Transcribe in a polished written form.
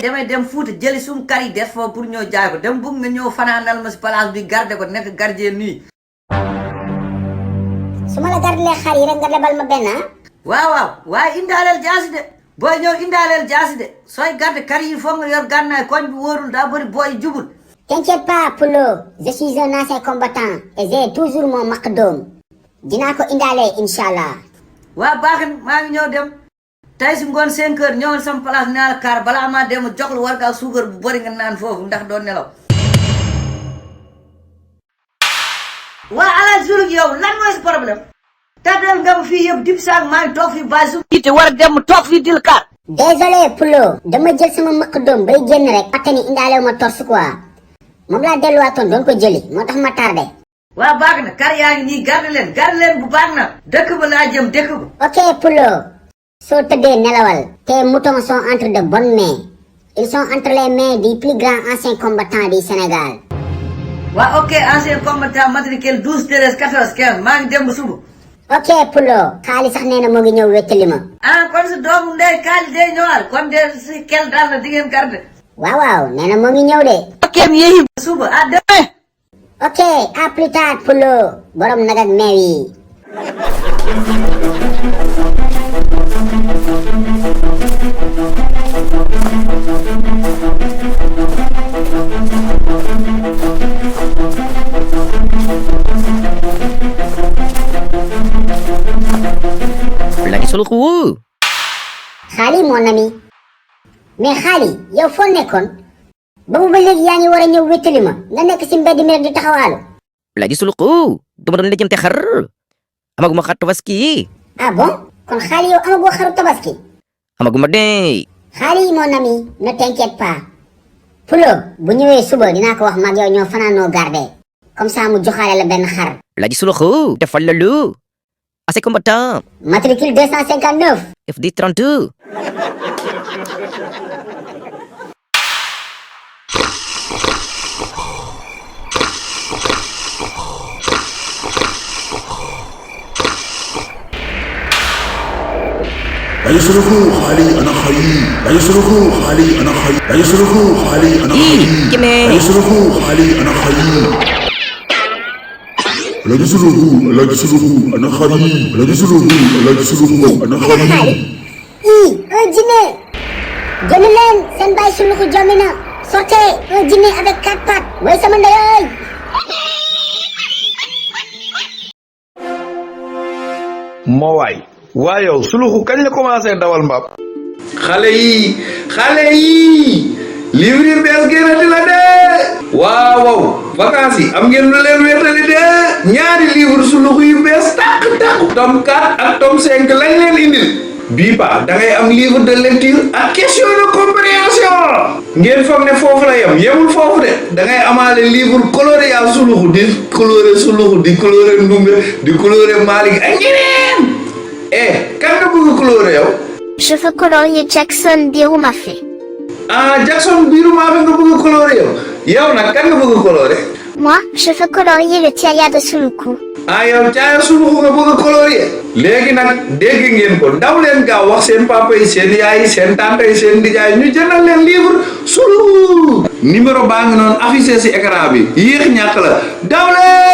demay dem Fuuta jëli suñu kar yi des foofu pour ñoo jaay ko dem bëgg nga ñëw fanaanal ma si place bi garder ko nekk gardien nuit. su ma la gardelee xar yi rek nga lebal ma benn ah. waaw waaye indaaleel jaasi de booy ñëw indaaleel jaasi de sooy garder kar yi foog nga yor gànnaay koñ bi wóorul daa bëri booy jubul. T'inquiète pas Poulo, je suis un ancien combattant et j'ai toujours mon maqdoom dinaa ko indaale inshallah. waa baax na maa ngi ñëw dem tey si ngoon 5 heures ñëwal sama place naa la kaar balaa maa dem jox la war kaa suukar bu bëri nga naan foofu ndax doo nelaw. waa ala Souloukhou yow lan mooy si problème. tabel nga ma fii yëpp dib saak maa ngi toog fii bàyyi su te war a dem toog fii dil kaar. Désolé Poulo, dama jël sama maqdoom bay génn rek fàtte ni indaale ma torse quoi moom laa delluwaatoon doon ko jëli moo tax ma tardé. waa baax na kar yaa ngi nii garde leen bu baax na dëkk ba laa jëm dëkk ba. Ok Poulo. soo tëddee nelawal. tes moutons sont entre de bonnes mains. ils sont entre les mains du plus grand ancien combattant du Sénégal. waa ok ancien combattant matricule 12 13 14 15 maa ngi dem ba suba. ok Poulo. xaalis sax nee na moo ngi ñëw wéttali ma. kon sa doomu ndey kaali day ñëwaal kon de si kel daal na di ngeen garde. waaw nee na moo ngi ñëw de. ok yéeyi suba à demain. ok à plus tard Poulo. borom nag ak meew yi. Lagi Souloukhou. Xaali mon ami. mais Xaali yow foo nekkoon. ba mu ba léegi yaa ngi war a ñëw wéttali ma nga nekk si mbedd mi rek di taxawaalu. Lagi Souloukhou. dama doon lijjanti xar. amaguma xar Tabaski. ah bon kon Xaali yow amagoo xaru Tabaski. amaguma de. Xaali mon ami ne t'inquiète pas. Poulo bu ñëwee suba dinaa ko wax mag yow ñoo fanaanoo garder. comme ça mu joxaale la benn xar. Lagi Souloukhou. defal la lu. assez combattant. matricule 259. FD 32. Lagi Souloukhou xaali ana xayi. Lagi Souloukhou xaali ana xayi. Lagi Souloukhou xaali ana xayi. Lagi Souloukhou xaali ana xayi. Lagi Souloukhou ana xayi. Lagi Souloukhou ana xayi. un dîner. génn leen seen baay Souloukhou jommi na. sortez un dîner avec 4 pattes. mooy sama ndeyooy. moo waay yow Souloukhou kañ la commencé dawal mbaam. xale yi livre yi bees génnati la de. waaw vacances yi am ngeen lu leen wéetali de. ñaari livre Souloukhou yu bees tàq tome 4 ak tome 5 lañ leen indil. bii ba da ngay am livre de lecture ak question de compréhension. ngeen foog ne foofu la yemul foofu de da ngay amaale livre coloré yaa Souloukhou di coloré Souloukhou di coloré Ndumbe di coloré Malick ak ñeneen. kan nga bëgg coloré yow. Je veux colorier Jackson Birumafé. Jackson Birumafé nga bëgg coloré yow nag kan nga bëgg coloré. Moi, je veux colorier le Tiaya de Souloukhou. yow Tiaya Souloukhou nga bëgg coloré. léegi nag dégg ngeen ko daw leen gaaw wax seen papa yi seen yaay yi seen tante yi seen nijaay ñu jëndal leen livre Souloukhou. numéro baa ngi noonu affiché si écran bi yéex ñàkk la daw leen.